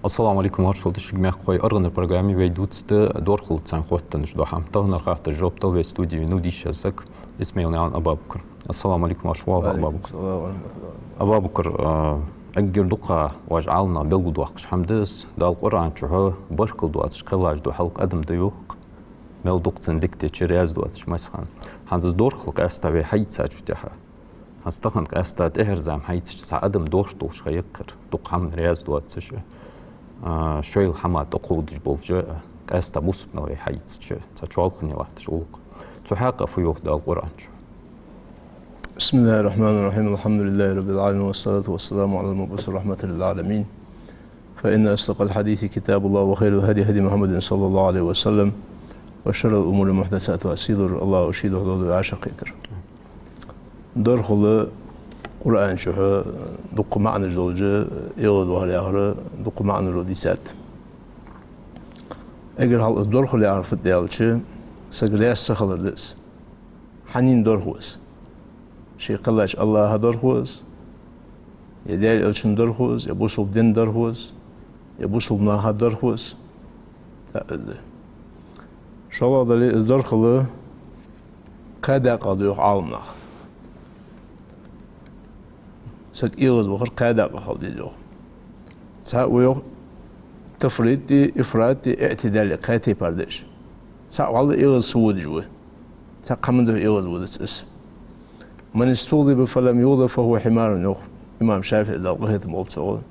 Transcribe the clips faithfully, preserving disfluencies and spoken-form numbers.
Ассаламу Ӏалайкум, моаршал да шуга, мехкахой. АргӀанара программе вай дувцаргда дорхалца хоттаденна дола хӀама. Таханара хаттар жоп дала вай студе венав дийша саг Исмаилнаькъан Абабукр. Ассаламу Ӏалайкум, моаршал воагӀалва, Абабукр. Абабукр, а, эггара дукха вай Ӏаламнаха белгалдоаккхаш хӀама да из: Дала Къуръан чу баркал доацаш кхеллаш дола хьалха адам да йоах, мел дукха цунна дика дича раьза доацаш массахана. ХӀанз из дорхал къаьстта вай хьаийцачул тӀехьа, хӀанз тахан къаьстта тӀехьарча заман хьаийцача, цхьа адам дорхадолаш ха я-кх ер, дукха хӀаман раьза доацаш, а, шоайла хӀама тӀакховдаш болча, а, къаьстта бусалба нах вай хьаийцача, цхьа чоалхане латташ гӀулакх. Цу хьакъехьа фу йоах Дала Къуръан чу? بسم الله الرحمن الرحيم. الحمد لله رب العالمين، والصلاة والسلام على المبعوث رحمة للعالمين. فإن أصدق الحديث كتاب الله، وخير الهدي هدي محمد صلى الله عليه وسلم، وشر الأمور محدثاتها. Сийлахь волча Аллахӏа ший духьа дола дуӀа шаккхетар. Дорхал Къуръан чу дукха маӀанаш долаш, эгӀазвахар яхар дукха маӀанаш дола дийцад. Эггара хьалха из дорхал яхар фуд аьлча, саг раьза ца хилар да из. Хьанна дорхаво из? Ше кхеллача Аллахӏа дорхаво из, е Даьла Элчанна дорхаво из, е бусалба динна дорхаво из, е бусалба наха дорхаво из? ТӀаккха из да. ШоллагӀа дале, из дорхал кхаь даькъах да йоах Ӏаламнаха. Саг эгӀазвахар кхаь даькъах хила деза йоах. Цхьаъ ва йоах тафрит а, ифрат а, иӀтидал а, кхаь тайпара да уж. Цхьаъ вӀалла эгӀаз ца водаш ва. Цхьаккха хӀаман духьа эгӀазводац из. من استغضب فلم يغضب فهو حمار, йоах имам ШафиӀе, Дала къахетам болба цунна.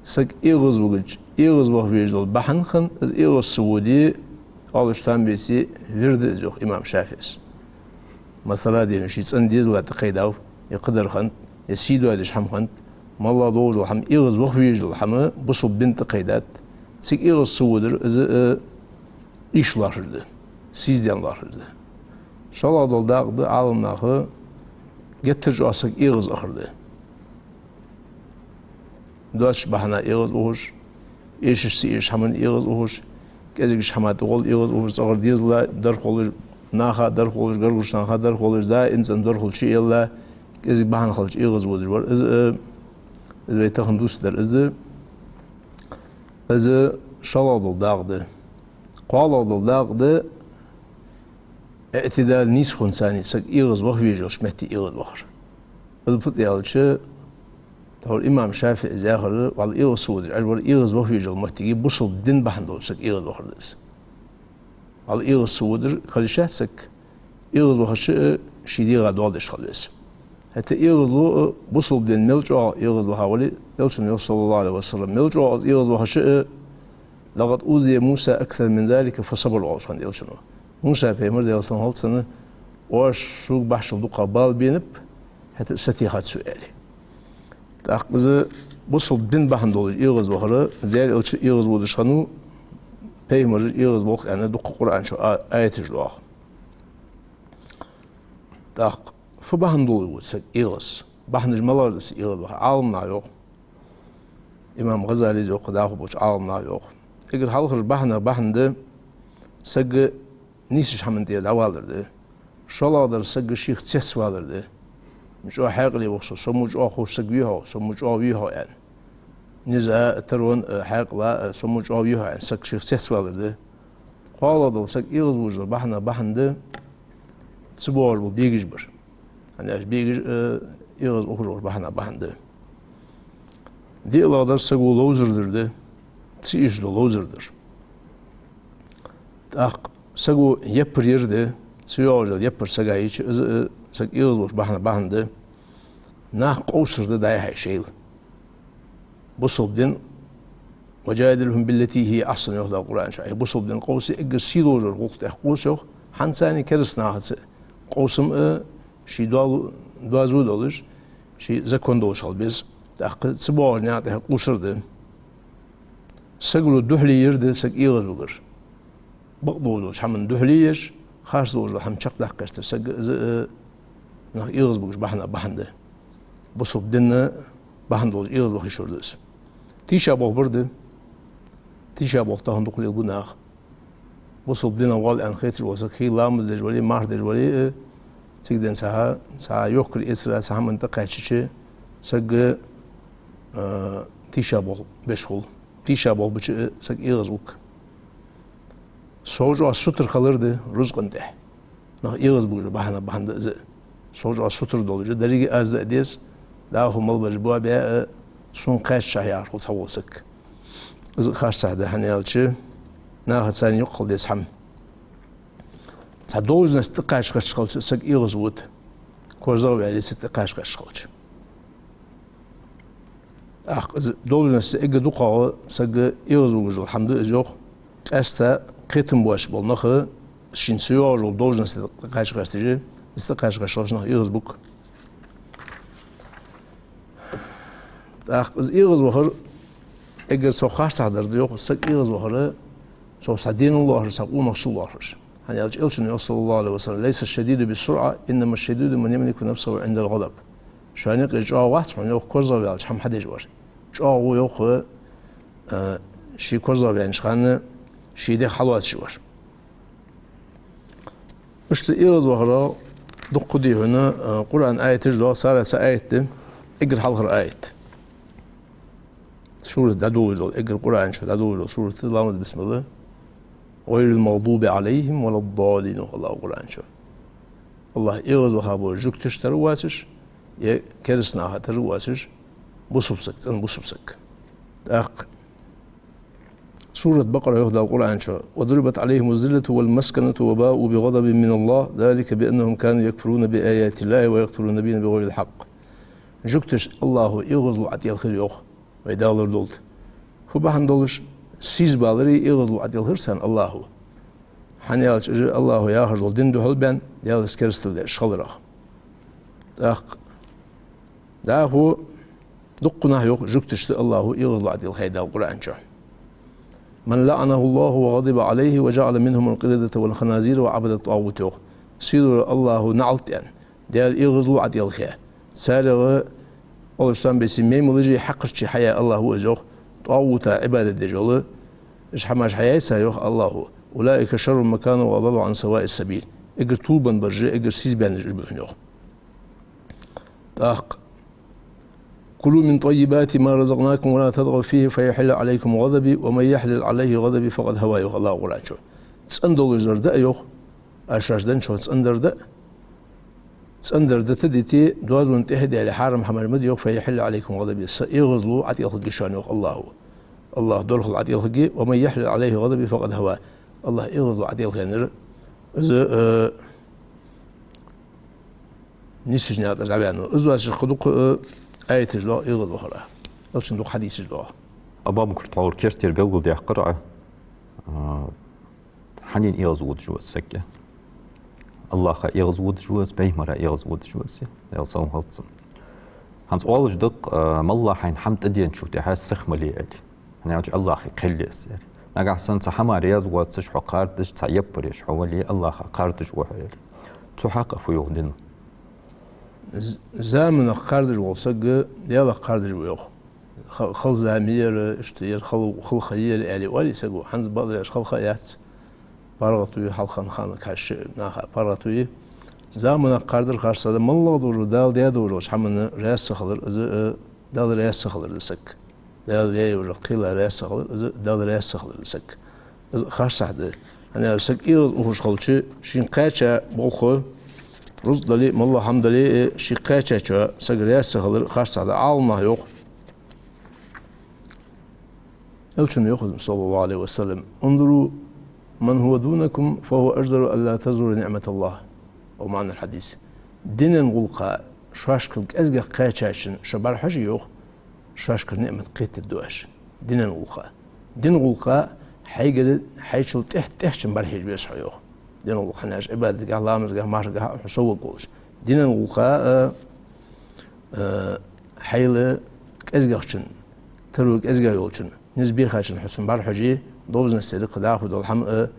Саг эгӀазваьча, эгӀазваха везаш дола бахьан хинна, из эгӀаз ца воде, оалаш там беце, вир да из, йоах имам ШафиӀе. Масала, дий хьона, ший цӀен дезала тӀакхайдав, е кхыдар хиннад, е сий доадеш хӀама хиннад, моллагӀа долаш дола хӀама, эгӀазваха везаш дола хӀама, бусалба дин тӀакхайдад. Цига эгӀаз ца водар, из, э, ийша лоархӀаш да, сийсаздаьнна лоархӀаш да. ШоллагӀа дола дакъа да Ӏаламнаха геттара чӀоагӀа саг эгӀазвахар да. Доацача бахьана эгӀаз ухаш, эшаш ца эшача хӀаман эгӀаз ухаш, кӀезигача хӀаман тӀагӀолла эгӀаз ухаш, цӀагӀара дезала дорхалуш, наха дорхалуш, гаргарча наха дорхалуш, даим цӀена дорхал чуэлла, кӀезига бахьан хилча эгӀазводаш вар. Из, э, из вай тахан дувцадар из. Из шоллагӀа дола дакъа да. КхоалагӀа дола дакъа да иӀтидал, нийсхо царна, саг эгӀазваха везаш йолча метте эгӀазвахар. Из фуд аьлча, тхьовра имам ШафиӀе яхар, вӀалла эгӀаз ца водаш Ӏаш вар, эгӀазваха везаш йола моттиг бусалба дин бахьан долаш саг эгӀазвахар да из. ВӀалла эгӀаз ца водар хила йиш яц саг, эгӀазвахача а ший дегӀа доал деш хила веза. ХӀаьта эгӀазло а, бусалба дин мел чӀоагӀа эгӀазваха вале, Элчано йоах, صلى الله عليه وسلم, мел чӀоагӀа из эгӀазвахача а, «لقد أوذي موسى أكثر من ذلك فصبر», оалаш хиннад Элчано. Муса пайхамар, Даьла салам хилда цунна, оаш сога бахьанал дукха бала бенаб, хӀаьта а сатехад цо, аьле. ТӀаккха из бусалба дин бахьан долаш эгӀазвахар, Даьла Элча эгӀазводаш хиннав, пайхамараш эгӀазвоал аьнна дукха Къуръан чу а-, аяташ доагӀа. ТӀаккха фу бахьан долаш ва саг эгӀаз? Бахьанаш малагӀаш да саг эгӀазвахара? Ӏаламнаха йоах, имам ГӀазалийс йоах, дӀахо болча Ӏаламнаха йоах. Эггара хьалхара бахьанех бахьан да саг нийсача хӀаман тӀера дӀавалар да. ШоллагӀдар саг шийх цецвалар да. Ма чӀоагӀа хьаькъале ва-кх со, со мо чӀоагӀа ховш саг вий-хьогӀ, со мо чӀоагӀа вий-хьогӀ аьнна. Низа а, таро а, хьаькъал а, со мо чӀоагӀа вий-хьогӀ аьнна, саг шийх цецвалар да. КхоалагӀа дола саг эгӀазводаш дола бахьан, бахьан да цу боагӀаш бола бегаш бар. ХӀана аьлча бегаш, э, эгӀаз ухаш волча бахьан, бахьан да. ДиълагӀдар саго ловзар дар да, ца эшаш дола ловзар дар. ТӀаккха саго яппар яр да, ца йоагӀаш дола яппар сага йича, из, э, саг эгӀаз волча бахьан, бахьан да. Нах къовсар да дӀай-хьай шоайла. Бусалба дин, «وجادلهم بالتي هي أحسن», йоах Дала Къуръан чу. Ай, бусалба дин къовса эггара сий долаш йолча гӀулакха тӀа къовса, йоах. ХӀанз царна, кераста нахаца, къовсам а ший доал-, доазув долаш, ший закон долаш хила беза. ТӀаккха цу боагӀача наькъа тӀа къовсар да. Сагало духьале яр да саг эгӀазвигар. Бакъдолаш долча хӀаман духьале еш, харц долаш дола хӀама чакхдаккха гӀертар саг, из, э, нах эгӀазвигаш бахьан, бахьан да. Бусалба дина бахьан долаш эгӀазваха йиш йолаш да из. Тийшаболх бар да. Тийшаболх тахан дукха лелабу наха. Бусалба дина гӀолла аьнна хеташ вола саг, хий ламаз деш вале, марха деш вале, э, цига денз цхьа, цхьа йохкар-эцар, цхьа хӀаман тӀакхаьчача, саг, э, тийшаболх беш хул. Тийша болх беча а саг эгӀазву-кх. Сов чӀоагӀа сутара хилар да рузкъан тӀа. Нах эгӀазвугаш бахьан, бахьан да из. Сов чӀоагӀа сутара долаш, деррига аз а деза, дӀахо мел бараш боабаь а, сона кхаьчача яхаш хул цхьавола саг. Из харцахьа да, хӀана аьлча, нахаца юкъе хила деза хӀама. Цхьа должность тӀакхача гӀерташ хилча саг эгӀазвода, корзагӀваьле цу тӀакхача гӀерташ хилча. ТӀаккха из должность эггара дукхагӀа саг эгӀазвугаш дола хӀама да из, йоах. Къаьстта кхетам боацаш бола нах шийна ца йоагӀаш йола должность тӀакхача гӀерташ, из тӀакхача гӀерташ хилча нах эгӀазву-кх. ТӀаккха из эгӀазвахар эггара цхьа харцахьа дар да, йоах, саг эгӀазвахар, цох цхьа денал лоархӀаш, цхьа къонахчал лоархӀаш. ХӀана аьлча Элчано йоах, صلى الله عليه وسلم: «ليس الشديد بالصرعة، إنما الشديد من يملك نفسه عند الغضب». Шоана юкъе чӀоагӀа вац хьона, йоах, корзагӀваьлча хӀама хьадеш вар. ЧӀоагӀа ва, йоах, а, ше корзагӀваьннача хана ший дегӀ хьалоацаш вар. Иштта эгӀазвахарах дукха да хьона, а, Къуръан аяташ доагӀа, царех цхьа аят да, эггара хьалхара аят. Сурат дӀадолалуш дола, эггара Къуръан чу дӀадолалуш дола сурат да, ламаз бисмилла. «غير المغضوب عليهم ولا الضالين», йоах АллахӀа Къуръан чу. АллахӀ эгӀазваха бола жугташ тара воацаш, е кераста нах тара воацаш, бусалба саг, цӀена бусалба саг. ТӀаккха Сурат Бакъара йоах Дала Къуръан чу: «وضربت عليهم الذلة والمسكنة وباءوا بغضب من الله ذلك بأنهم كانوا يكفرون بآيات الله ويقتلون النبيين بغير الحق». Жугташ АллахӀа эгӀазло ӀотӀаелхар, йоах, вай Дала лорадолда. Фу бахьан долаш? Сийсаза балари эгӀазло ӀотӀаелхар царна АллахӀа. ХӀана аьлча уж АллахӀа яхаш дола дина духьал баьнна, Даьлаца керастал деш хиларах. ТӀаккха дӀахо дукха нах, йоах, жугташта АллахӀа эгӀазло ӀотӀаелхай Дала Къуръан чу: «من لعنه الله وغضب عليه وجعل منهم القردة والخنازير وعبد الطاغوت», йоах. Сийдолча АллахӀа наӀалт аьнна, Даьла эгӀазло ӀотӀаелхе. Царех оалаш цхьан бесса маймалаши хьакхарчи хьаяь АллахӀ ва из, йоах, тӀагӀута Ӏибадат деш йола. Уж хӀамаш хьаяьй цар, йоах АллахӀа. «أولئك شر مكانا وأضل عن سواء السبيل». Эггара тилабенна бараш, эггара сийсаза баьннараш уж ба хьона, йоах. ТӀаккха: «كلوا من طيبات ما رزقناكم ولا تطغوا فيه فيحل عليكم غضبي ومن يحلل عليه غضبي فقد هوى», йоах АллахӀа Къуръан чу. ЦӀена долаш дар даа, йоах, аз шоашта денначох цӀена дар даа. ЦӀена дар дита, дите, доазон тӀехьа а даьле, хьарам хӀамаш ма де, йоах, «فيحل عليكم غضبي», са эгӀазло ӀотӀаелхаргья шоана, йоах АллахӀа. АллахӀа дорхал ӀотӀаелхаргья, «ومن يحلل عليه غضبي فقد هوى». АллахӀа эгӀазло ӀотӀаелханар, из, э, нийсача наькъа тӀара дӀаваьннав. Из воацаш кхы дукха, э, аяташ доагӀа эгӀазвахара. Элчан дукха хьадисаш доагӀа. Абу-Бакр, тхьовра керттера белгалдаьккхар Ӏа, а, хьанна эгӀазводаш ва из саг? АллахӀа эгӀазводаш ва из, пайхамара эгӀазводаш ва из, Даьла салам хилда цунна. ХӀанз оалаш да-кх, а, моллагӀа хьайна хӀама тӀаденачул тӀехьагӀа сиха ма ле, аьле. ХӀана аьлча АллахӀа кхел я из, аьле. Нагахьа санна цхьа хӀамах раьза воацаш хьо кхардаш, цхьа яппаре хьо вале, АллахӀах кхардаш ва хьо, аьле. Цу хьакъехьа фу йоах дино? З-, заманах кхардаш вола саг Даьлах кхардаш ва, йоах. Ха-, хала зама яр, иштта яр, хала, хала ха яр, аьле, оалий саго. ХӀанз бакъдар аьлча хала ха яц. ПаргӀато я, хьалхарча хана кхаьчача наха паргӀато я. Заманах кхардар харцахьа да, моллагӀа долча Дала даь долча хӀаманна раьза ца хилар, из, э, Далла раьза ца хилар да саг. Дала яь йолча кхелах раьза ца хилар, из Далла раьза ца хилар да саг. Из харцахьа да. ХӀана аьлча саг эгӀазло ухаш хилча, шийна кхаьча болх, рузкъа дале а, моллагӀа хӀама дале а, шийна кхаьчачоа саг раьза ца хилар харцахьа да. Ӏаламнаха йоах. Элчано йоах, صلى الله عليه وسلم: «انظروا من هو دونكم فهو أجدر ألا تزول نعمة الله». أو معنى الحديث. Динан гӀулакха шоашкара кӀезигагӀа кхаьчачоа шо бӀарахьожа, йоах, шоашкара ниӀмат кхетаргда оаш. Динан гӀулакха. Динан гӀулакха хьайгара, хьайчул тӀехьа-тӀехьачоа бӀарахьежа веза хьо, йоах. Динан гӀулакха, хӀана аьлча Ӏибадатагахьа, ламазагахьа, мархагахьа хьо совваргволаш. Динан гӀулакха, а, а, хьайла кӀезигагӀчун, таро кӀезига йолчун, низ бехачун хьо цунна бӀарахьоже, должностера кхы дӀахо дола хӀама а,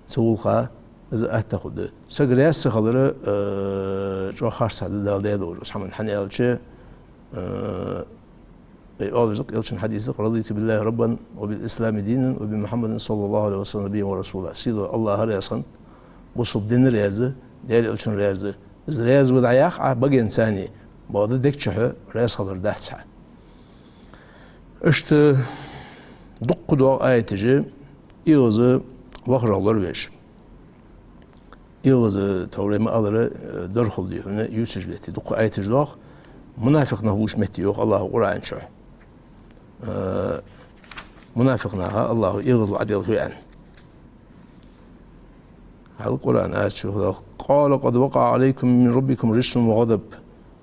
цу гӀулакха, из атта хургда. Саг раьза ца хилар, а, чӀоагӀа харцахьа да Дала даь долча хӀаманна, хӀана аьлча, а, вай оалаш да-кх Элчан хьадиса: «رضيت بالله ربا وبالإسلام دينا وبمحمد صلى الله عليه وسلم نبيا ورسولا». Сийдолча АллахӀах раьза хиннад, бусалба динах раьза, Даьла Элчанах раьза. Из раьза ва дӀаяхача багенцани, бакъда дег чу хьо раьза хилар дац хьа. Иштта Дукха доагӀа аяташ, эгӀазвахарах лоравеш. ЭгӀаз, товрема алара, э, дорхал дихьуна юсаш летти дукха аяташ доагӀа, мунафикъ нах бувцаш метте йоах АллахӀа Къуръан чу. Э, мунафикъ наха АллахӀа эгӀаз ваӀда делхе аьнна. ХӀаьта Къуръан аят чу йоах: «قال قد وقع عليكم من ربكم رجس وغضب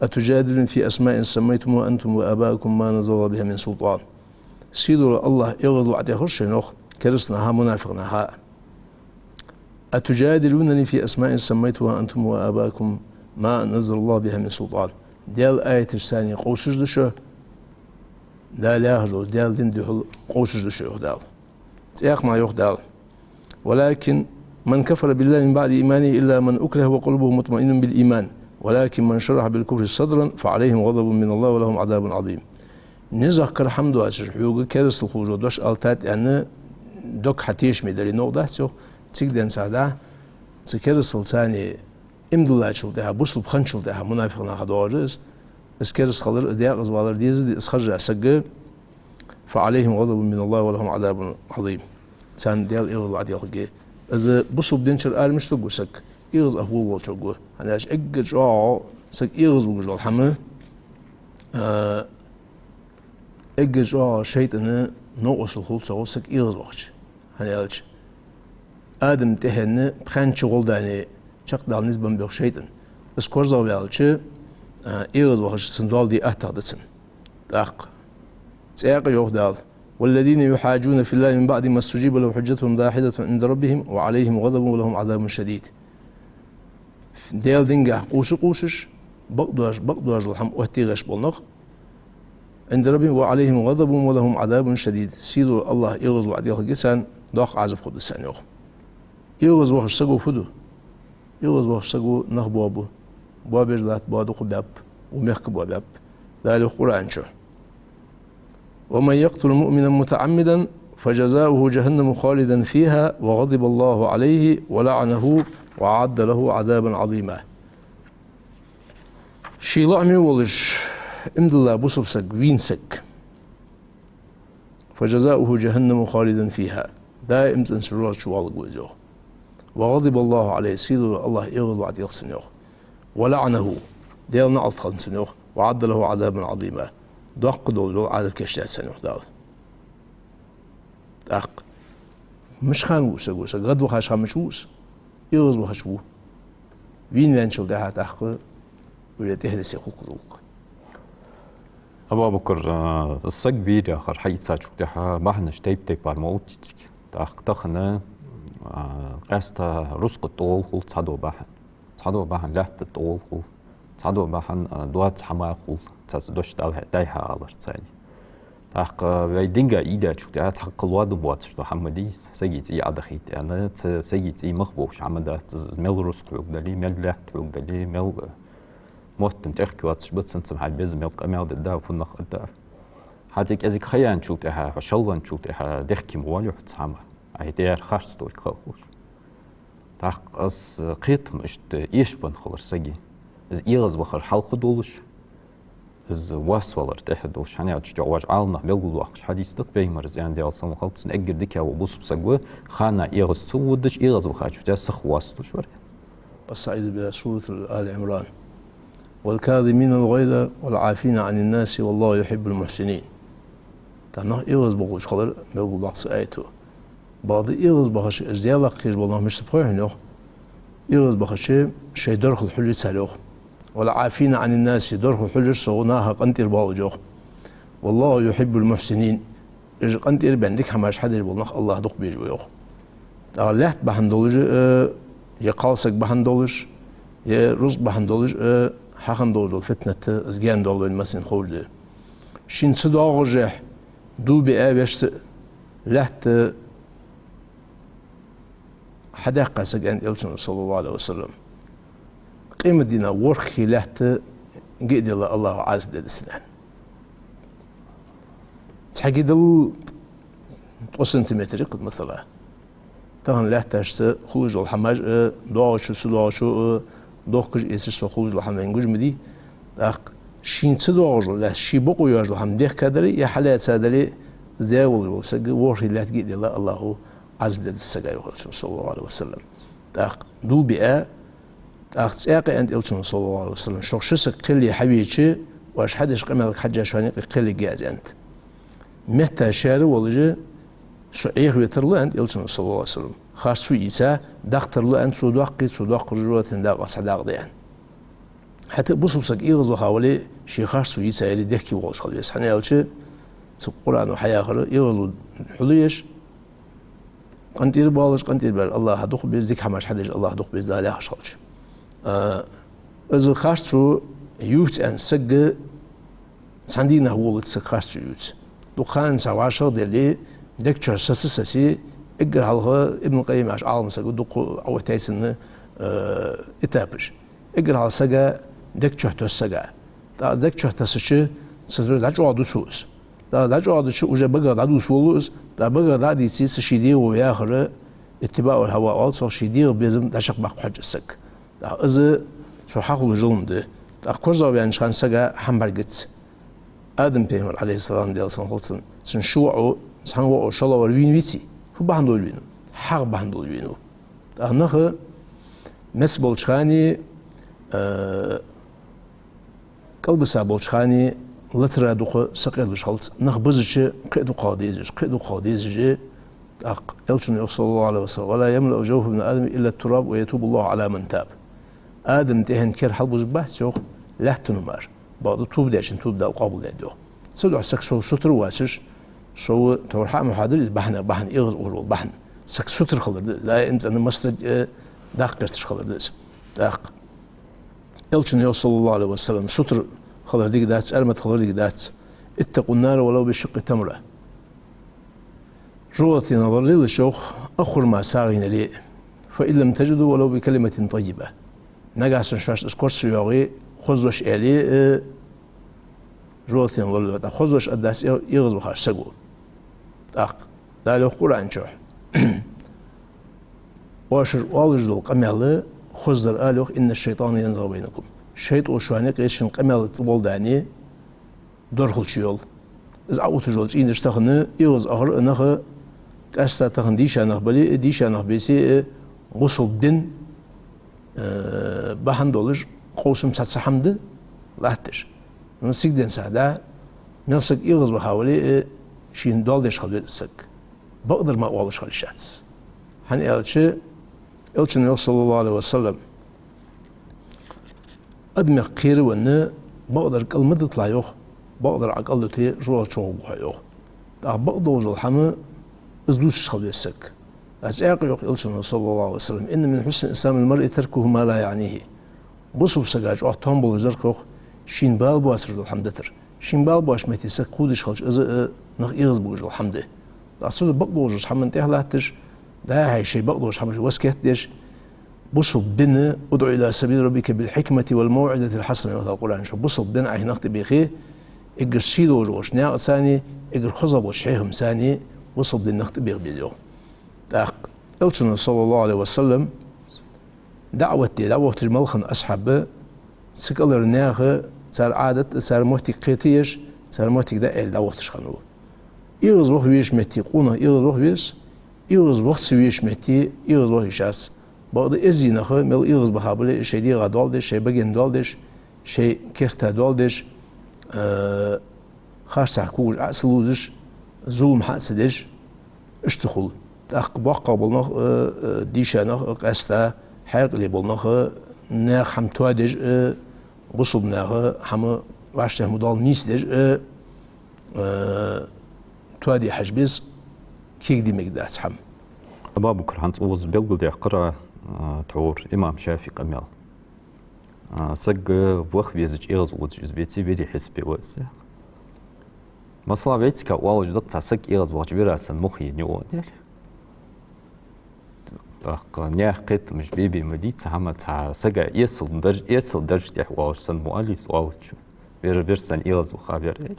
أتجادلونني في أسماء سميتموها أنتم وآباؤكم ما نزل الله بها من سلطان». Сийдола АллахӀа эгӀаз ваӀда делхар шоана, йоах, кераста наха, мунафикъ наха. «أتجادلونني في أسماء سميتموها أنتم وآباؤكم ما أنزل الله بها من سلطان». Даьла аяташца къовсаш да шо, Дала яхаш долча Даьла дина духьал къовсаш да шо, йоах Дала. ЦӀаькха а йоах Дала: «ولكن من كفر بالله من بعد إيمانه إلا من أكره وقلبه مطمئنة بالإيمان ولكن من شرح بالكفر صدرا فعليهم غضب من الله ولهم عذاب عظيم». Низах кара хӀама доацаш хьога керастал хулаш дош ала тӀаьна дог хьатешаме дале, новкъа дац, йоах, цига денз а да, цу керасталца иман диллачул тӀехьагӀа, бусалба хинначул тӀехьагӀа мунафикъ наха доагӀаш да из. Из кераста хилар, из декъаза валар деза да из хержа сага, «فعليهم غضب من الله ولهم عذاب عظيم». Царна Даьла эгӀаз ваӀда делхаргья. Из бусалба динчура ара мишта ва саг, эгӀаз ах вул волча ва. ХӀана аьлча эггара чӀоагӀа саг эгӀазвугаш дола хӀама, а, эггара чӀоагӀа шайтӀана новкъостал хул цох саг эгӀазвахача. ХӀана аьлча Адама тӀехьенна пхаьнча гӀолла дани чакхдала низ бенна ба йоах шайтӀан. Из корзагӀваьлча, а, эгӀазвахача цун доал де аттагӀа да цунна. ТӀаккха цӀаькха а йоах Дала: «والذين يحاجون في الله من بعد ما استجيب له حجتهم داحضة عند ربهم وعليهم غضب ولهم عذاب شديد». Даьла динагахьа къувса-къувсаш, бакъдоаш, бакъдоаш дола хӀама оттаде гӀерташ бола нах, «عند ربهم وعليهم غضب ولهم عذاب شديد». Сийдола АллахӀа эгӀаз ваӀда делхаргья царна, доккха Ӏазап хургда царна, йоах. ЭгӀазвахача саго фу ду? ЭгӀазвахача саго нах боабу. Боабеш латта боа дукха баьб, ва мехка боа баьб. Дала йоах Къуръан чу: «ومن يقتل مؤمنا متعمدا فجزاؤه جهنم خالدا فيها وغضب الله عليه ولعنه وأعد له عذابا عظيما». Ший лоӀаме волаш иман дилла бусалба саг вийна саг, «فجزاؤه جهنم خالدا فيها», даим цӀена цу жожагӀате чу валаргва из, йоах. «وغضب الله عليه», сийдола АллахӀа эгӀаз ваӀда делх цунна, йоах. «ولعنه», Даьла наӀалт хилда цунна, йоах. «وأعد له عذابا عظيما», доккха долаш дола Ӏазап кийчдаьд царна, йоах Дала. ТӀаккха мишта хиннав из саг? Саг гӀадвахача хана мича вув из? ЭгӀазвахача вув. Вийна ваьнначул тӀехьагӀа тӀаккха уже тӀехьа диссе хул-кх из гӀулакх. Абу-Бакр, а, саг вийра яхар хьаийцачул тӀехьагӀа бахьанаш тайп-тайпара ма оттий цига. ТӀаккха тахан, а, къаьстта рузкъа тӀагӀолла хул цхьадола бахьан. Цхьадола бахьан лаьтта тӀагӀолла хул. Цхьадола бахьан, а, доаца хӀама хул, цхьацца дош дӀай-, дӀай-хьа аларца. ТӀаккха вай динга ийдачул тӀехьагӀа цхьаккха лоадам боацаш дола хӀама ма дий из, сага цӀий Ӏодахийта аьнна, цу сага цӀий мах болаш хӀама дац из, мел рузкъа хьога дале, мел лаьтта хьога дале, мел, э, мотт-м чӀехка йоацаш ба, цунца-м хьай безам мел къамаьл дергда, фуннагӀа аргда. ХӀаьта кӀезига ха яьнначул тӀехьагӀа, хьо шалваьнначул тӀехьагӀа дехке ма воалий хьо цу хӀаман, Ӏа тӀера харц долга ха а хулаш. ТӀаккха из кхетам иштта эшабенна хилар сага. Из эгӀазвахар хьалха долаш, из вас валар тӀехьа долаш. ХӀана аьлча, тӀехьа вай Ӏаламнаха белгалдоаккхаш хьадис да-кх, Пайхамара, аьнна, Даьла салам хилда цунна, эггара дикагӀа ва бусалба саг, хана эгӀаз ца водаш, эгӀазвахачул тӀехьагӀа сиха вас долаш вар. Ас-Саида бира сурат Али Ӏимран: «والكاظمين الغيظ والعافين عن الناس والله يحب المحسنين». Тахан нах эгӀазбохаш хилар белгалдоаккх цу аято. Бакъда эгӀазбахача, из Даьлах кхераш бола нах мишта ба хой хьона, йоах? ЭгӀазбахача шоай дорхал хьулъю цар, йоах. «والعافين عن الناس», дорхал хьулъеш, цу наха къинтӀера боалаш, йоах. «والله يحب المحسنين». Уж къинтӀера баьнна дика хӀамаш хьадеш бола нах АллахӀа дукха безаш ва, йоах. ТӀаккха лаьтта бахьан долаш а, е кхалсаг бахьан долаш, е рузкъа бахьан долаш а, хьахинна долаш дола фитнат, из гаьна доал вайна массанена ховш да. Шийна ца доагӀашехь, дув биа вешца а лаьтта хьадаьккха саг, аьннад Элчано, саллаллахӀу Ӏалайхи ва саллам, къематдийнахьа ворхӀе лаьтта ги а делла, АллахӀа Ӏазап дергда цунна, аьнна. Цхьа ги дале ткъо сантиметр я-кх из, масала. Тахан лаьтташца хулаш дола хӀамаш а, доагӀачо, ца доагӀачо а, дохкаш-эцаш цо хулаш дола хӀама вайна гуш ма дий. ТӀаккха шийна ца доагӀаш дола лаьтта, ший бокъо йоацаш дола хӀама дехка дале, е хьалаьца дале, Даь волаш вола саг ворхӀе лаьтта гиъ делла, Аллахӏо Ӏазап дергда цу сага, йоах Элчано, саллаллахӀу Ӏалайхи ва саллам. ТӀаккха дулбиа, тӀаккха цӀаькха аьннад Элчано, саллаллахӀу Ӏалайхи ва саллам: «Шух ши саг кхел хьавеча, оаш хьадеш къамаьлага хьежжа шоана юкъе кхел ергья аз», аьннад. Метта шаьра волаш, шо Ӏехаве тарлу, аьннад Элчано, саллаллахӀу Ӏалайхи ва саллам. Харцо йийца, даккха тарлу, аьннад, цо доаккхе, цо доаккхар жожагӀатен дакъа цхьа дакъа да, аьннад. ХӀаьта бусалба саг эгӀазваха вале, ший харцо йийца яле, дехке волаш хила веза. ХӀана аьлча, цу Къуръано хьаяхар, эгӀазло хьулъеш, къинтӀера боалаш, къинтӀера баьр Аллахӏа дукха беза, дика хӀамаш хьадеш Аллахӏа дукха беза, Дала яхаш хилча. А, из харцо ювц аьнна саг, цхьан дийнахьа волац саг харцо ювц. Дукха хана цхьа вӀашагӀделе, дег чу саца-саций, эггара хьалха Ибн Къаййим яхаш Ӏалам саг ва, дукха Ӏооттаяьй цунна, а, этапаш. Эггара хьалха сага дег чу тосс сага. ТӀаккха дег чу тессача, цу зуй дӀачӀоагӀдус из. ТӀаккха дӀачӀоагӀдича, уже багах дӀадувца волалу из. ТӀаккха багах дӀа а дийце, цу ший дегӀо яхар, иттибаӀул хьава оал цох, ший дегӀа безам дӀачакхбаккха хьож из саг. ТӀаккха из цо хьахулаш хӀама да. ТӀаккха корзагӀваьннача хана сага хӀама бӀаргагац. Адам пайхамар, Ӏалайхи ссалам, Даьла салам хилда цунна, цун ши воӀо, цхьан воӀо шоллагӀвар вийна веций? Фу бахьан долаш вийнав? ХьагӀ бахьан долаш вийнав. ТӀаккха нах меца болча хана, а, кӀалбиса болча хана латара дукха сакъердаш хилац, нах бизача кхы а дукха хила дезаш, кхы а дукха хила дезаш, тӀаккха Элчано йоах, саллаллахӀу Ӏалайхи ва саллам: «ولا يملأ جوف ابن آدم إلا التراب ويتوب الله على من تاب». Адама тӀехьен кер хьалбузаргбац, йоах, лаьттано мара. Бакъда тоба дечоа тоба Дала къоабалдергда, йоах. Цудухьа саг сов сутара воацаш, сов тхьовра хьа а ма хьоадир из бахьан, бахьан эгӀазло вола бахьан. Саг сутара хилар да из, даим цӀена массаза, э, даккха гӀерташ хилар да из. ТӀаккха Элчано йоах, саллаллахӀу Ӏалайхи ва саллам, сутара хилар дика дац, армат хилар дика дац. «اتقوا النار ولو بشق تمرة». ЖожагӀатенах лоралелаш, йоах, ах хурма сагӀийна яле а. «فإن لم تجدوا ولو بكلمة طيبة». Нагахьа санна шоашта из кора ца йоагӀе, хоза дош аьле а, э, ЖожагӀатенах лоралелаш, тӀаккха хоза дош аргдац эгӀазвахача саго. ТӀаккха Дала йоах Къуръан чу: «Оаш шоаш оалаш дола къамаьл хоза дар ала, йоах, إن الشيطان ينزغ بينكم». ШайтӀо шоана юкъе шун къамаьл тӀаболдане дорхалча йола. Из Ӏоувтташ йола цӀийнаш тахан эгӀазвахар а, нах а, къаьстта тахан дийша нах бале а, дийша нах беце а, бусалба дин, э, бахьан долаш къовсам цхьацца хӀама да латташ. Ну, сигден сагӀа да, мел саг эгӀазваха вале а, шийна доал деш хила веза саг. Бакъдар мара оалаш хила йиш яц. ХӀана аьлча, Элчано йоах, саллаллахӀу Ӏалайхи ва саллам: «Адамех кхеравенна, бакъдар кӀал ма диталахь, йоах, бакъдар Ӏа кӀалдите, жожагӀате чугӀоргва хьо, йоах. ТӀаккха бакъдолаш дола хӀама, из дувцаш хила веза саг». ТӀаккха цӀаькха йоах Элчано, саллаллахӀу Ӏалайхи ва саллам: «إن من حسن إسلام المرء تركه ما لا يعنيه». Бусалба сага чӀоагӀа товш болаш дар, йоах, шийна бала боацаш дола хӀама дитар. Шийна бала боацача метте саг кхувдаш хилча, из а, э, нах эгӀазбугаш дола хӀама да. ТӀаккха цудухьа бакъдолаш хӀаман тӀехьа латташ, дӀа-хьа шоай бакъдолча хӀамашта васкет деш, бусалба дина, «ادع إلى سبيل ربك بالحكمة والموعظة الحسنة», йоах Дала Къуръан чу. Бусалба дина Ӏайха нах тӀабехе, эггара сий долаш болча наькъаца, эггара хоза болча хьехамца бусалба дина нах тӀабеха беза, йоах. ТӀаккха Элчано, саллаллахӀу Ӏалайхи ва саллам, даӀват де дӀавохийташ мел хинна асхьабаш, цу кӀалхара наьха, цар Ӏадат, цар моттиг кхетаеш, цар моттиг дӀааьле дӀавохийташ хиннав. ЭгӀазваха везача метте къонах эгӀазваха веза, эгӀазваха ца везача метте эгӀазваха йиш яц. Бакъда эздий нах, мел эгӀазваха бале а, шоай дегӀа доал деш, шоай баген доал деш, шоай керта доал деш, э, харцахьа когаш Ӏо ца лувзаш, зулам хьа ца деш, иштта хул. ТӀаккха боккхагӀа бола нах, э, э, дийша нах, э, къаьстта хьаькъале бола нах, э, наьха хӀама тоадеш, э, бусалба наьха хӀама, вӀаштӀехьа ма доаллаш нийсдеш, э, э, тоаде хьажа беза, кегде мегаш дац хӀама. Абу-Бакр, хӀанз укхаза белгалдаьккхар, а, тхьовра имам ШафиӀий къамаьл. А, саг ваха везача эгӀазло луш из веце, вири хьисапе ва из. Масала, вайцига оалаш да-кх, цхьа саг эгӀазвахача вира санна мух ена йоагӀа аьнна. ТӀаккха наьха кхетамаш бе-бе ма дий, цхьа хӀама цхьа сага эцал дарж-, эцал даржа тӀа оалаш санна мо алис оалача. Вир, вир санна эгӀазваха вир аьнна.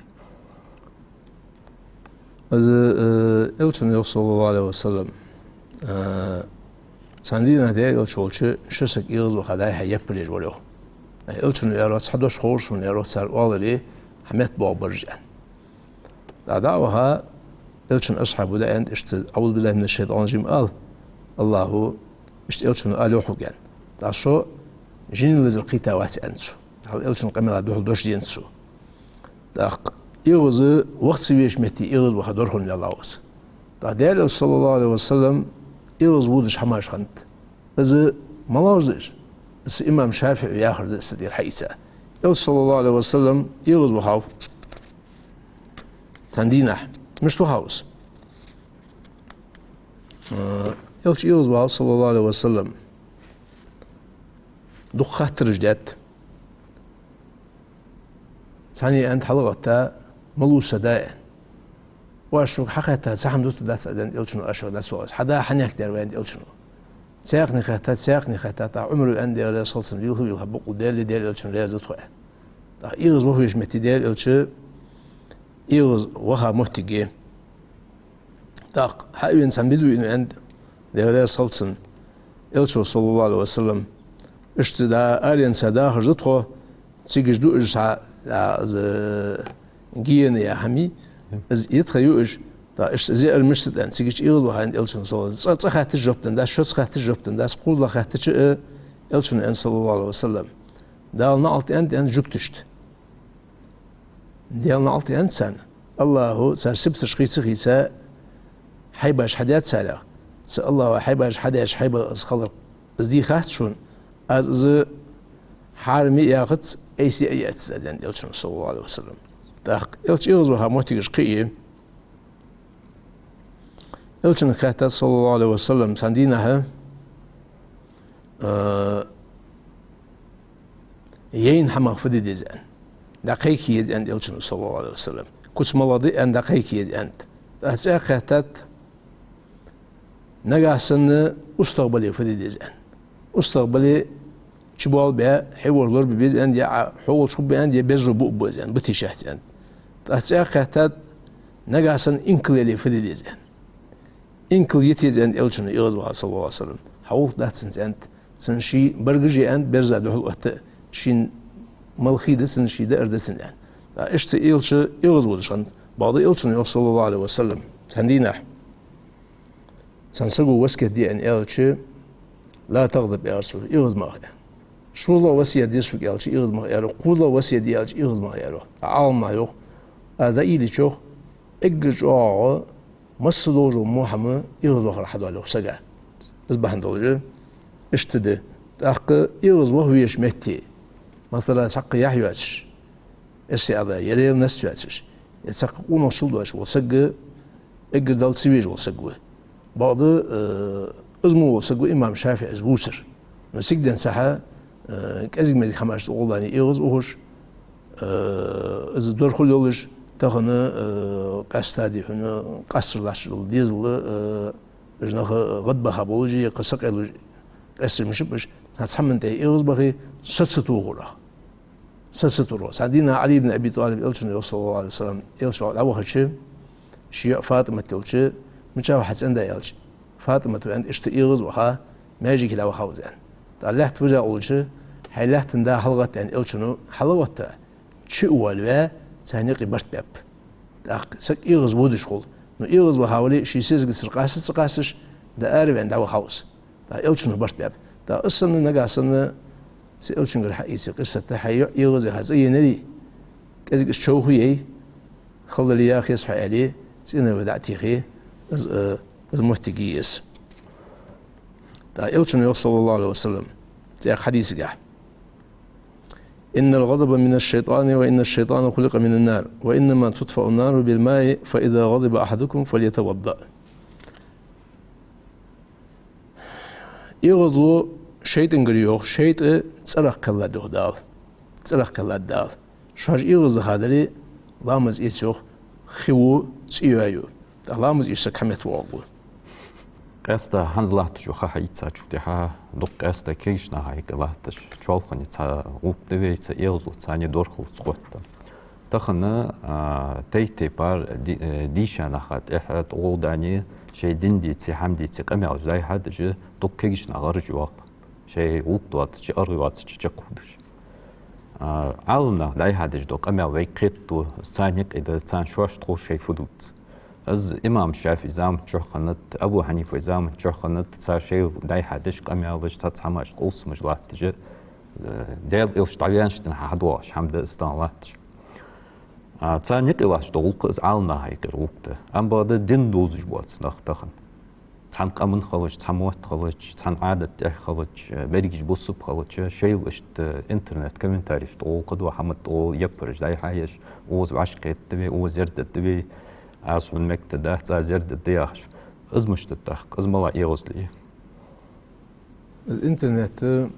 Из, э, Элчано йоах, саллаллахӀу Ӏалайхи ва саллам, э, цхьан дийнахьа Даьла Элча волча ши саг эгӀазваха дӀа-хьа яппараш вар, йоах. Элчано аьлар: «Цхьа дош ховр сона, аьлар, цар оаларе, хьа метта боагӀа баржа», аьнна. ДӀа-, дӀаваха, Элчан асхьабо да аьннад иштта: «أعوذ بالله من الشيطان الرجيم», ала, Аллахӏо иштта Элчано ала йоах хьога, аьнна. ТӀаккха со жиний лазар кхийтта вац, аьннад цо. Хьал Элчан къамаьла духьал дош денад цо. ТӀаккха эгӀаз ваха ца везача метте эгӀаз ваха дорхун ваьлла ва из. ТӀаккха Даьла Элча, саллаллахӀу Ӏалайхи ва саллам, эгӀаз водаш хӀамаш хиннад. Из малаш да уж? Из имам ШафиӀе яхар да из тӀера хьаийца. Элча, саллаллахӀу Ӏалайхи ва саллам, эгӀаз вахав цхьан дийнахьа. Мишта вахав из? Э, Элча эгӀаз вахав, саллаллахӀу Ӏалайхи ва саллам. Дукха хаттараш даьд. Цхьанне аьннад хьалгӀатта: «Малув са да?» — аьнна. «Оаш шуга хьахаьттад, цхьа хӀама дутаргдац аз», — аьннад Элчано, «оаш шуга дацвоагӀаш. Хьа да хьанехк даьр ва?» — аьннад Элчано. Цхьаькхане хаьттад, цхьаькхане хаьттад, тӀаккха Ӏумара аьннад: «Дела реза хилва цунна, вилха-вилха бокъонца Даьлеи Даьла Элчанеи раьза да тхо», — аьнна. ТӀаккха эгӀаз ваха везача метте Даьла Элча эгӀаз ваха моттиг я. ТӀаккха хьа а вена цхьан бедуино аьннад, Даьла раьза хилва цунна, Элчо, саллаллахӀу Ӏалайхи ва саллам: «Иштта да, аренца дахаш да тхо, цига ду уж цхьа, а, из, гиена яха хӀама, из йита ха ю уж, тӀаккха иштта из яар мишта да?» — аьнна. Цигача эгӀаз ваха аьннад Элчано, саллаллахӀу Ӏалайхи ва саллам. ЦӀа, цӀа хаьттача жоп деннадац, шозза хаьттача жоп деннадац, кхозза хаьттача а Элчано аьннад, саллаллахӀу Ӏалайхи ва саллам: «Дала наӀалт», — аьннад, аьннад жугташта. «Дала наӀалт», — аьннад царна. Аллахӏо цар сибаташ хийца, хийца хьайбаш хьадаьд царех. Са Аллахӏо хьайбаш хьадаьча хьайбах из хилар, из дийхадац шоана. Аз из хьарам а яхац, айса а яц аз, аьннад Элчано, саллаллахӀу Ӏалайхи ва саллам. ТӀаккха Элча эгӀаз ваха моттигаш кхы а я. Элчанга хаьттад, саллаллахӀу Ӏалайхи ва саллам, цхьан дийнахьа, а, яйна хӀамах фу де деза, аьнна. ДӀакхайка еза, аьннад Элчано, саллаллахӀу Ӏалайхи ва саллам. Куц малагӀа да, аьнна, дӀакхайка еза, аьннад. ТӀаккха цӀаькха хаьттад: «Нагахьа санна устагӀа бале фу де деза?» — аьнна. «УстагӀа бале чубоалабаь, хье вар лорабе беза, аьннад, е Ӏа хьо волча хургба, аьннад, е берзо буаргба из, аьнна, бите шехьца», — аьннад. ТӀаккха цӀаькха хаьттад: «Нагахьа санна инкал яле фу де деза?» — аьнна. «Инкал йита еза», — аьннад Элчано, эгӀаз ваха, саллаллахӀу Ӏалайхи ва саллам. «Хьа гӀулакх дац цунца», — аьннад. «Цун ший баргаш я, — аьннад, — берза духьал отта, шийна мала хий да цун, ший даар да цун», — аьнна. ТӀаккха иштта Элча эгӀаз водаш хиннад. Бакъда Элчано йоах, саллаллахӀу Ӏалайхи ва саллам, цхьан дийнахьа цхьан саго васкет де аьнна аьлча: «لا تغضب», — аьлар цо, — «эгӀаз ма ваха», — аьнна. «ШозлагӀа васкет де сога», — аьлча, «эгӀаз ма ваха», — аьлар. «КхозлагӀа васкет де», — аьлча, «эгӀаз ма ваха», — аьлар. Ӏаламнаха йоах, аз дӀаийдича йоах, эггара чӀоагӀагӀа масса долча во хӀама эгӀаз вахар хьадоал йоах сага. Из бахьан долаш иштта да. ТӀаккха эгӀаз ваха везача метте, масала, цхьаккха яхь йоацаш, эрсий аьлча, е ревность йоацаш, е цхьаккха къонахчал доацаш вола саг эггара Далла ца везаш вола саг ва. Бакъда, э, из мо вола саг ва имам ШафиӀийс вувцар. Но цига денз цхьа, э, кӀезига-мезига хӀамаш цӀагӀолла эгӀаз ухаш, э, из дорхул йолаш, тахан, э, къаьстта дий хьона, къаьстар латташ дола дезал, э, уж нах гӀадбаха болаш, е кхы сакъердаш къаьстар мишта ба уж, цхьа цхьамма тӀа эгӀаз бахе, са ца тохарах. Са ца тохарах. Цхьан дийнахьа Ӏали ибн Аби ТӀалиб, Элчано йоах, саллаллахӀу Ӏалайхи ва саллам, Элча дӀавахача, ший йоӀ ФатӀимат йолча: «Мича ва хьа цӀен-да?» — аьлча, ФатӀимата аьннад: «Иштта эгӀаз ваха, маьждиге дӀавахав из», — аьнна. ТӀаккха лаьтта вижа улча: «Хьай лаьттан да хьалгӀатта», — аьннад Элчано, хьалгӀатта чу а воалаваь, царна юкъе барт баьб. ТӀаккха саг эгӀаз водаш хул. Но эгӀаз ваха вале, ший сесагацара къаста ца къасташ, дӀаараваьнна дӀавахав из. ТӀаккха Элчано барт баьб. ТӀаккха из санна, нагахьа санна, цу Элчангара хьаийце къиссат да: хьай йоӀ эгӀаз яха цӀаенаяр, кӀезига из човхаяй, хала дале яха еза хьо аьле, цӀенве вай дӀа а техе, из, э, из моттиг я из. ТӀаккха Элчано йоах, саллаллахӀу Ӏалайхи ва саллам, цхьан хьадисагахь: «إن الغضب من الشيطان، وإن الشيطان خلق من نار، وإنما تطفأ النار بالماء، فإذا غضب أحدكم فليتوضأ». ЭгӀазло шайтӀангара я йоах, шайтӀа цӀерах кхеллад йоах Дала. ЦӀерах кхеллад Дала. Шоаш эгӀаз даха дале, ламаз эца йоах, хи ва, цӀи йоаю. ТӀаккха ламаз эцаш саг хьаметтавоагӀаргва. Къаьстта хӀанз латтача ха хьаийцачул тӀехьагӀа дукха къаьстта кагийча наха юкъе латташ, чоалхане цхьа гӀулакх да вай, цхьа эгӀазло, цхьанне дорхалца хоттам. Тахан, а, тайп-тайпара ди-, э, дийша наха тӀехьа тӀагӀолла дани, шоай дин дийци, хӀама дийци къамаьлаш дӀайхьадеш, дукха кагийча наха гӀараш йоаккх. Шоай гӀулакх доацача, аргӀа йоацача чакхувдаш. А, Ӏаламнаха дӀайхьадеш дола къамаьл вайга кхетаду, царна юкъе да, царна шоашта хов шоай фу дувц. Из имам ШафиӀий заман чухь хиннад, Абу Хьанифай заман чухь хиннад, цар шоайла дӀайха деш къамаьлаш, цхьацца хӀамаш, къовсамаш латташ, э, Даьла Элча дӀаваьнначул тӀехьагӀа хьадоагӀаш хӀама да из тахан латташ. А, царна юкъе латташ дола гӀулакх из Ӏаламнаха юкъера гӀулакх да. Амма бакъда дин довзаш боаца нах тахан. Цхьан къаман хилча, цхьан мотт хилча, цхьан Ӏадат тӀехь хилча, берригаш бусалба хилча, шоайла иштта интернет комментареш тӀа гӀулакх да, хӀама тӀа яппараш дӀайха еш, укхаза вӀашагӀкхетаргда вай, укхаза зердадергда вай, аз хьона мегаргдац, аз зердадергда яхаш. Из мишта да тӀаккха, из малагӀа эгӀазло я? Интернет, м,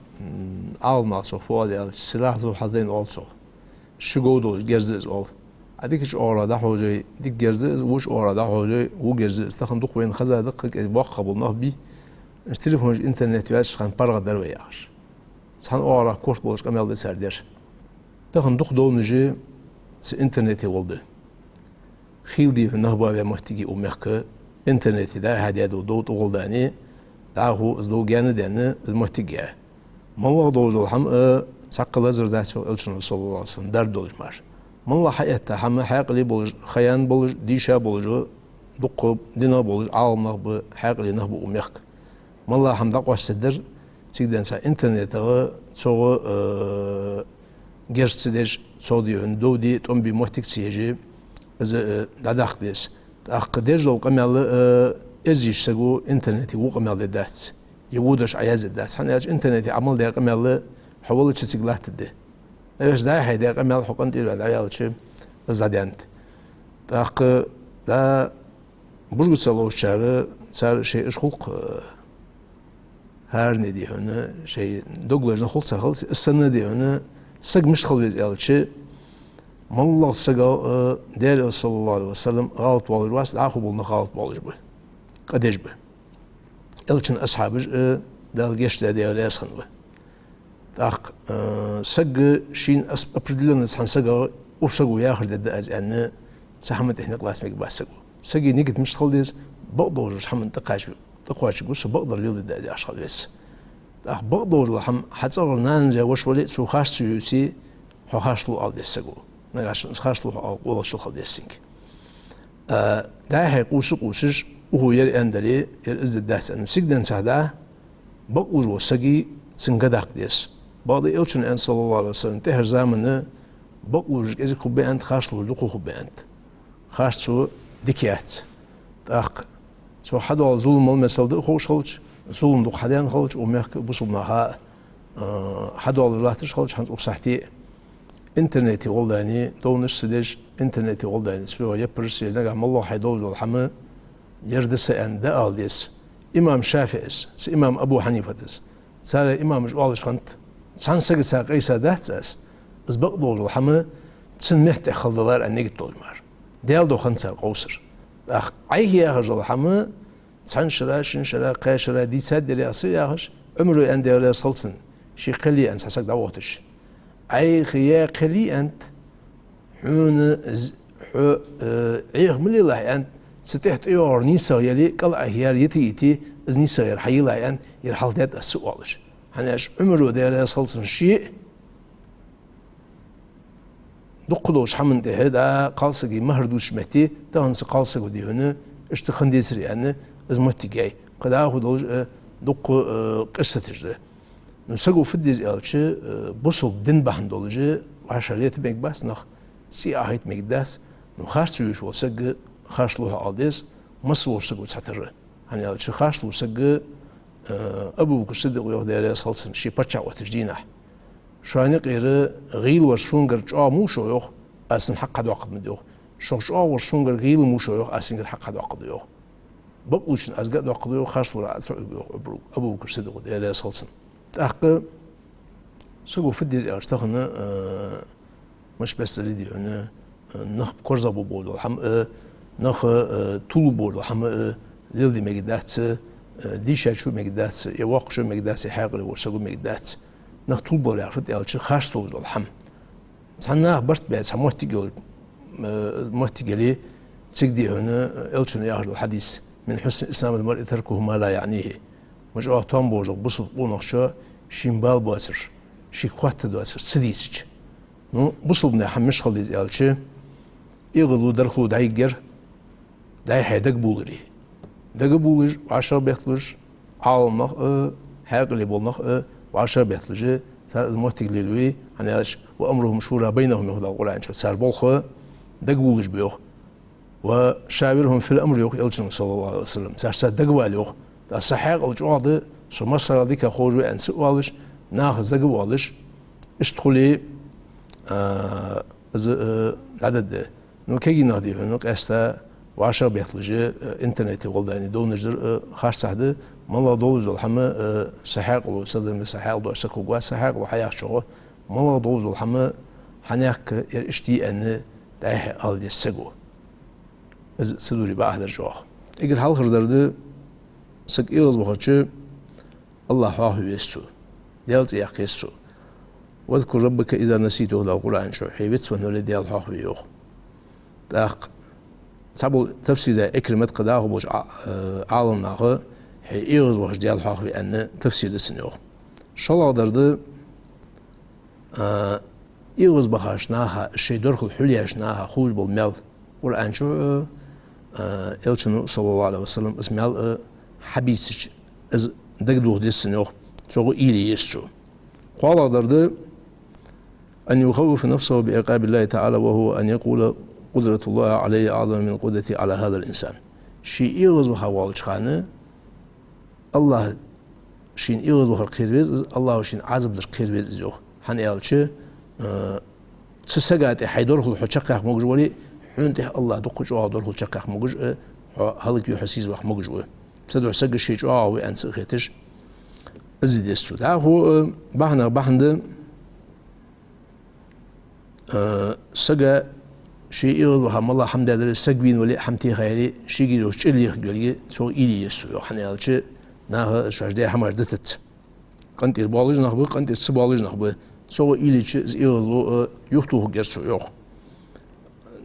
Ӏаламнаха цох фу оал аьлча, سلاح ذو حدين оал цох. Ши гов долаш герз да из оал. Ӏа дикача оагӀорахьа дӀахьожой дика герз да из, вокха оагӀорахьа дӀахьожой во герз да из. Тахан дукха вайна хеза да, кхы кӀезига боккхагӀа бола нах бий. Из телефонаш, интернет йоацача хана паргӀатдар вай яхаш. Цхьан оагӀорахьа корта болаш къамаьл да цар дер. Тахан дукха довнаш цу интернете гӀолла да. Хийла дий хьона нах баь моттиг я укх мехка, интернете дӀа-хьа даь дола дов тӀагӀолла даьнна, дӀахо из дов гаьна даьнна, из моттиг я. МаллагӀа долаш дола хӀама, э, цхьаккха лазар дац йоах Элчано, صلى الله عليه وسلم, дарба долаш мара. МаллагӀа хьаэтта хӀама хьаькъале болаш, хаян болаш, дийша болаш, дукха динах болаш Ӏаламнах ба, хьаькъале нах ба укх мехка. МаллагӀа хӀама дӀакъоастадергдар, цига денз цхьа интернетагӀа, цогӀа, э, герз ца деш, цогӀа дий хьона дов де, тӀом бе моттиг ца еш, из, э, дӀадаккха деза. ТӀаккха деш дола къамаьл, э, эздийча саго интернете во къамаьл дергдац, е во дош Ӏояздергдац. ХӀана аьлча интернете Ӏамал даь къамаьл хьо валлалца цига латтаргда. Вешта дӀа-хьа даь къамаьл хьо къинтӀера ваьнна дӀаваьлча, из дӀадаьннад. ТӀаккха дӀа бужгуца ловчар, цар шоай уж хул-кх, э, хӀаране дий хьона, шоай дог лоархӀаш хул цар хилац, из санна дий хьона, саг мишта хила веза аьлча, моллагӀа сагагӀа, э, Даьла Элча, صلى الله عليه وسلم, гӀалат воаллаш вац, дӀахо бола нах гӀалат боаллаш ба, къа деш ба. Элчан асхьабаш, э, Дала гешт даь, Даьла раьза хинна ва. ТӀаккха, э, саг шийна ас-, определённо цхьан сагагӀа, укх саго яхар дергда аз аьнна, цу хӀаман тӀехьа никъ лаца мегаргбац саго. Сага нигат мишта хила деза, бакъдолча хӀаман тӀакхача-, тӀакхоачаргвар со, бакъдар леладергда аз яхаш хила веза. ТӀаккха бакъдолча хӀама хьа цӀагӀара нана-йиша воша вале а, цо харц ца ювце, хьо харцлув ала деза саго. Нагахьа санна из харцлув хьо ала къоалгӀачул хила деза цунга. А, дӀа-хьа къувса-къувсаш, укхо ер аьнна дале, ер из дергдац аьнна. Сигаленца дӀа бакълувш вола саг, цунга даккха деза. Бакъда Элчано аьннад, صلى الله عليه وسلم, тӀехьарча заман бакълувш кӀезига хургба аьннад, харцлувш дукха хургба аьннад. Харцо дика яц. ТӀаккха цо хьадоаладаь зулам мел масал да ховш хилча, зулам дукха хьадаьнна хилча, укх мехка бусалба наха, а, хьадоалаш латташ хилча, хӀанз укх сахьте интернете гӀолла даьнна, довнаш ца деш, интернете гӀолла даьнна, цо яппараш ца еш, нагахьа моллагӀа хьайна долаш дола хӀама, ер да са аьнна, дӀаала деза. Имам ШафиӀийс, цу имам Абу Хьанифатас, цар имамаша оалаш хиннад, цхьан сагаца къийса дац аз, из бакъдолча хӀама цун метта тӀа хила далар аьнна нигат долаш мара. Даьла духьа хиннад цар къовсар. ТӀаккха Ӏайха яхаш дола хӀама цхьан шера, шин шера, кхаь шера дийцад ер яхаш, яхаш, Ӏумара аьннад, Даьла раьза хилва цунна, ше кхел е аьнна цхьа саг дӀавохийташ. Ӏайха е кхел е аьннад, хьона з-, хьо, э, Ӏеха ма лелахь аьннад, цу тӀехьа тӀайоагӀар нийсагӀа яле, кӀал Ӏайха яр йита а йите, из нийсагӀа яр хьаелахь аьннад, ер хьалхадаьд аз ца оалаш. ХӀана аьлча Ӏумара, Даьла раьза хилва цунна, ше дукха долча хӀаман тӀехьа дӀа кхалсага мухӀар дувцача метте, тахан цу кхалсаго дий хьона, иштта хинна децаре аьнна, из моттиг яьй. Кхы дӀахо долаш, э, дукха, э, къиссаташ да. Ну, саго фу де деза аьлча, э, бусалба дин бахьан долаш, вӀашагӀлета мегаргбац нах, цӀий Ӏохайта мегаргдац. Ну, харц ювш вола саг харцлув хьо ала деза, масса волча саго цхьатарра. ХӀана аьлча харцлув саг, э, Абу Бакр Сиддикъа йоах, Даьла раьза хилва цунна, ше паччахь оттача дийнахьа: «Шоана юкъера гӀийла вар сона гаргара чӀоагӀа ма ва шоана, йоах, аз цун хьакъ хьадоаккхаргда, йоах. Шох чӀоагӀа вар сона гаргара гӀийла ма ва шоана, йоах, аз цун гаргара хьакъ хьадоаккхаргда, йоах. Бакълувчоа аз гаргадоаккхаргда, йоах, харцлувчоа аз цаӀ а вугаргва, йоах, Абу, Абу Бакр Сиддикъа, Даьла раьза хилва цунна». ТӀаккха саго фу де деза аьлча тахан, э, мишта беса дале дий хьона, э, нах корзагӀбоалаш бола хӀама, э, нах, э, тувлабоалаш бола хӀама, э, леладе мегаргдац, э, дийшачо мегаргдац, е воккхачо мегаргдац, е хьаькъале волча саго мегаргдац. Нах тувлабоалар фуд аьлча, харцлувш дола хӀама. Цхьан наха барт баь, цхьа моттиг йола, э, моттиг яле, цига дий хьона, э, Элчано яхаш дола хьадис: «من حسن إسلام المرء تركه ما لا يعنيه». Ма чӀоагӀа тоамбоалаш бола бусалба къонахчоа шийна бала боацар, шийга хоаттаргдоацар ца дийцача. Ну, бусалба наьха хӀама мишта хила деза аьлча, эгӀазло, дархло дӀайигар, ДӀай-хьай дагабувлари. Дагабувлаш, вӀашагӀбетталуш, Ӏаламнах а, хьаькъале бола нах а вӀашагӀбетталуш, цар из моттиг лелаю, хӀана аьлча: «وأمرهم شورى بينهم», йоах Дала Къуръан чу. Цар болх дагабувлаш ба, йоах. «وشاورهم في الأمر», йоах Элчано, صلى الله عليه وسلم. Царца дагавала, йоах. ТӀаккха са хьаькъал чӀоагӀа да, со массанахьа дика ховш ва аьнна ца оалаш, нахаца дагавоалаш, иштта хуле, а, из, а, дӀадаргда. Ну, кагий нах, дий хьона, къаьстта вӀашагӀбетталуш, э, интернете гӀолла дани довнаш дар, э, харцахьа да, малагӀа долаш дола хӀама, э, са хьаькъало, са дами са хьаькъал доацаш саг хургвац, са хьаькъало хьаяхачох, малагӀа долаш дола хӀама хьанехк, ер иштта я аьнна, дӀай-хьай ала деза саго. Из ца дури бакъахьа дар чӀоагӀа. Эггара хьалхара дар да, саг эгӀазвахача, АллахӀ хьоахаве веза цо, Даьла цӀи яккха еза цо. «واذكر ربك إذا نسيت», йоах Дала Къуръан чу, хьо вицвенна вале Даьла хьоахаве, йоах. ТӀаккха цхьабола тафсир даь Ӏикримат, кхы дӀахо болча Ӏа-, э, Ӏаламнаха, хьо эгӀазвахача Даьла хьоахаве аьнна тафсир да цун, йоах. ШоллагӀа дар да, а, эгӀазбахача наха, шоай дорхал хьулъеш наха хулаш бола маьл. Къуръан чу а, а, Элчано, صلى الله عليه وسلم, из маьл а хьабийцача, из дагадоха деза цун, йоах, цох уйла е еза цо. КхоалагӀа дар да: «أن يخوف نفسه بعقاب الله تعالى، وهو أن يقول: قدرة الله علي أعظم من قدرتي على هذا الإنسان». Ше эгӀазваха волча хана АллахӀ шийна эгӀазвахар кхера веза из, АллахӀа шийна Ӏазап дар кхера веза из, йоах. ХӀана аьлча, э, цу сага тӀа хьай дорхал хьо чакхъяккха могаш вале, хьона тӀа АллахӀа дукха чӀоагӀа дорхал чакхъяккха могаш, э, хьо хӀалакве, хьо сийсаза ваха могаш ва. Цудухьа саг ше чӀоагӀа ва аьнна ца хеташ, из деза цо. ДӀахо, э, бахьанех бахьан да, э, сага ше эгӀазваха малагӀа хӀама даьларе, саг вийна вале, хӀама техаяле, шийгара йолча чӀир лехаргйолга, цох уйла е еза цо, йоах. ХӀана аьлча, наха шоаш даь хӀамаш дитац. КъинтӀера боалаш нах ба, къинтӀера ца боалаш нах ба. Цох уйла йича, из эгӀазло, э, юхатохаргьяр цо, йоах.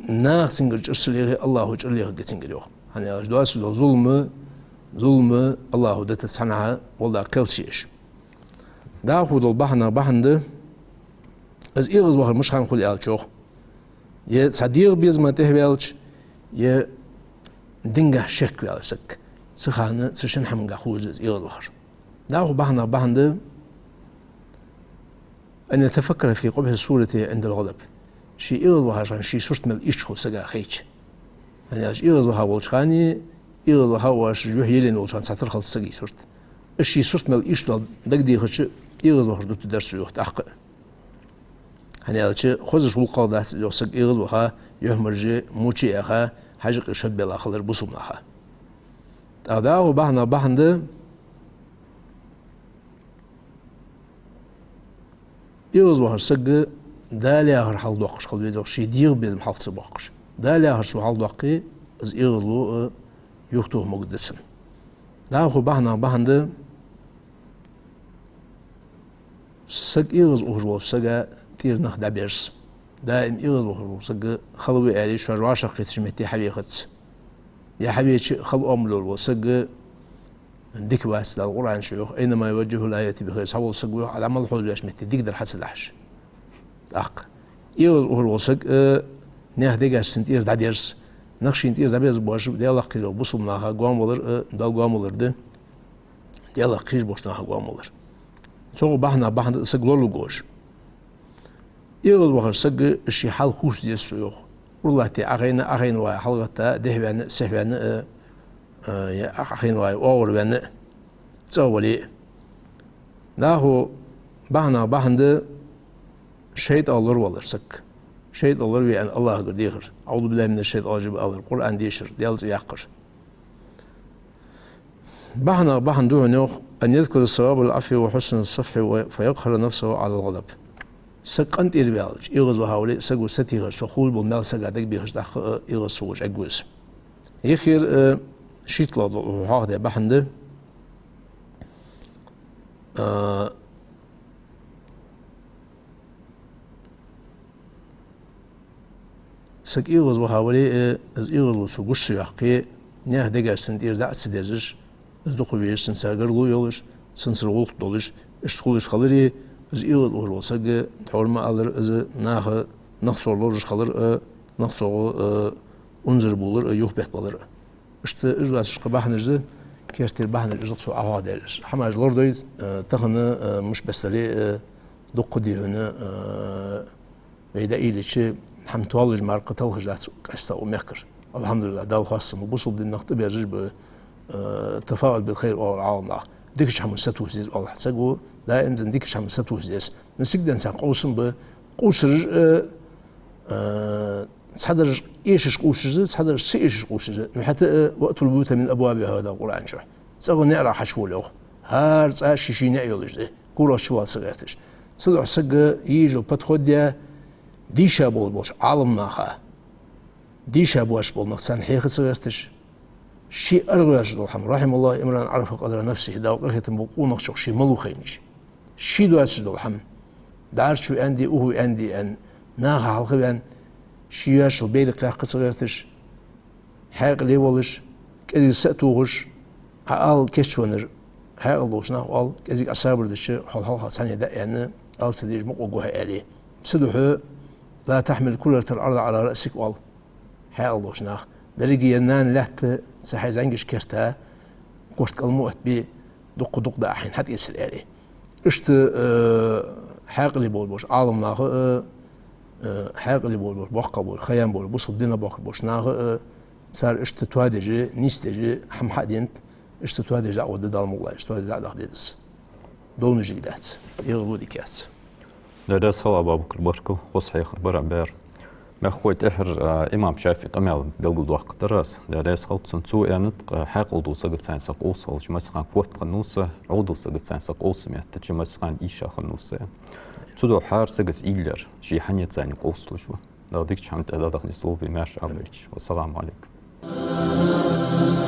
Наха цунгара чӀир ца лехе, АллахӀа чӀир лехаргья цунгара, йоах. ХӀана аьлча, доацаш дола зулам, зулам АллахӀа дитац цхьаннахьа, валлахӀи, кхел ца еш. ДӀахо дола бахьанех бахьан да, из эгӀазвахар мишта хана хул аьлча, йоах. Е цхьа дегӀа безама тӀехваьлча, е динагахьа шек ваьлча саг. Цу хана, цу шин хӀамангахьа хул из эгӀазвахар. ДӀахо бахьанех бахьан да: «أن يتفكر في قبح الصورة عند الغضب». Ше эгӀазвахача хана ший сурт мел ийрча хул сага хайча. ХӀана аьлча, эгӀазваха волча хана, эгӀазваха волаш юхь елена волча хана цхьатарра хилац сага сурт. Из ший сурт мел ийрча дола дагадехача, эгӀазвахар дутаргдар цо, йоах, тӀаккха а. ХӀана аьлча, хозача гӀулакхах дац из, йоах, саг эгӀазваха, юхьмарже, моча яьха, хьажкъе шадбелла хилар бусалба наха. ТӀаккха дӀахо бахьанех бахьан да, эгӀазвахача сага Дала яхар хьалхадоаккхаш хила веза, йоах, ший дегӀа безам хьалха ца боаккхаш. Дала яхар цо хьалхадоаккхе, из эгӀазло, э, юхатоха могаргда цун. ДӀахо бахьанех бахьан да, саг эгӀазло ухаш волча сага тӀера нах дӀаберз. Даим эгӀазло ухаш волча сага хала ва аьле, шоаш вӀашагӀкхетача метте хьавехац. Е хьавеча а хала оамал йолаш вола саг дика вац, Дала Къуръан чу йоах: «أينما يوجهه لا يأتي بخير». Цхьавола саг ва, йоах, Ӏа дӀа мел хьожавеча метте дикадар хьа ца дахьаш. ТӀаккха эгӀазло ухаш вола саг, э, наьха дегаш цун тӀера дӀадерз. Нах шийна тӀера дӀаберзабеш ба, Даьлах кхийрача бусалба наха гоама валар, э, Далла гоама валар да. Даьлах кхийрача болча наха гоама валар. Цох бахьанех бахьан да саг лоралургволаш. ЭгӀазвахача сага ший хьал хувца деза цо, йоах. Ура латте Ӏохайна, Ӏохайна вай хьалгӀатта, дехьаваьнна, сехьаваьнна, э, э, е Ӏохайна вай оагӀорваьнна, цӀагӀа вале а. ДӀахо бахьанех бахьан да шайтӀа лоравалар саг. ШайтӀа лораве аьнна АллахӀагара дехар. «أعوذ بالله من الشيطان الرجيم» алар, Къуръан дешар, Даьла цӀи яккхар. Бахьанех бахьан да хьона, йоах: «أن يذكر ثواب العفو وحسن الصفح فيقهر نفسه على الغضب». Саг къинтӀера ваьлча, эгӀазвахавале а, саго сатийхача, цох хулаш бола маьл сага дагабехача, тӀаккха а эгӀаз ца хулаш Ӏергва из. Юххера, э, шийтталагӀа дола хьоахадаь бахьан да, э, саг эгӀазвахавале а, из эгӀазло цо гуш ца йоаккхе, наьха дегаш цун тӀера дӀа а ца дерзаш, из дукха везаш, цунца гарло йолаш, цунцара гӀулакх долаш, иштта хулаш хиларе, из эгӀазло ухаш вола саг, тхьовра ма аллара, из наха, нах цох лораш хилар а, нах цох, э, унзара булар а, юхабеттабалар а. Иштта из доацаш кхы бахьанаш да, керттера бахьанаш из цо Ӏохьоахадаьр. Хьамаш лорадой, э, тахан, э, мишта бессале, э, дукха дийхьуна, э, вай даьлча, хӀама тоаллаш мара кхы талхаш дац къаьстта укх мехкара. Алхьамдулиллахь, Далла хоастам ба, бусалба дина нах тӀаберзаш ба, э, тафаул бил хайр оал Ӏаламнаха. Дикача хӀаман сатувса деза оал. Саго даим дикача хӀаман сатувса деза. Ну, сигаленца къовсам ба, къувсараш, э, э, цхьадараш эшаш къувсаш да, цхьадараш ца эшаш къувсаш да. Ну, хӀаьта, э, «وأتوا البيوت من أبوابها» йоах Дала Къуръан чу. ЦӀагӀа наӀарах хьачувола йоах. ХӀара цӀа ший-ший наӀ йолаш да. Куралца чувала ца гӀерташ. Цудухьа саг йижал подход я, дийша болаш болча Ӏаламнаха, дийша боацаш бола нах, царна хьеха ца гӀерташ, ше аргӀа йоацаш дола хӀама, «رحم الله امرأ عرف قدر نفسه», Дала къахетам болба къонахчох ший малув хайнача. Ше доацаш дола хӀама, дӀарчу аьнна де, уху аьнна де аьнна, наха хьалха ваьнна, ше йоацаш йола бер кхаькха ца гӀерташ, хьаькъале волаш, кӀезига са а тохаш, Ӏа ала кийчвеннар, хьаькъал долча наха оал, кӀезига Ӏа сабар дича, хьол хьалха цхьанне дӀа а аьнна, ала ца дезаш мукъа гу хьо, аьле. Цудухьа «لا تحمل كل الأرض على رأسك» оал хьаькъал долча наха. Деррига ер нана лаьтта ца хьай зӀамигача керта корта кӀал ма оттабе, дукха-дукха даа хьайна хьатӀаэцар, аьле. Иштта, э, хьаькъале болаш болча Ӏаламнаха, э, э, хьаькъале болаш болча, боккхагӀа болча, хьаям болча, бусалба дина боккха болча наха, э, цар иштта тоадеш, нийсдеш, хӀама хьаденад, иштта тоадеш дӀагӀоргда Дала мукъалой, иштта тоадеш дӀадахьа деза из. Довнаш дика дац, эгӀазло дика яц. Даьла раьза хилва, Абабакр, баркал, хоза хьехар, бараб бер. Мехкахой, тӀеххьара, а, имам ШафиӀий къамаьл белгалдоаккхаргдар аз. Даьла раьза хилва цунна, цо аьннад, а, хьаькъал дола сагаца цхьана саг къовса хилча, массахана корта хиннав са, Ӏовдала сагаца цхьана саг къовса меттача, массахана ийша хиннав са. Цудухьа хӀара сагаца уйла яр, ше хьанна цхьана къовсалуш ва. Дала дикача хӀаман тӀа дӀадахьа нийслу вай, маьрша Ӏабайча. Вассаламу Ӏалайкум.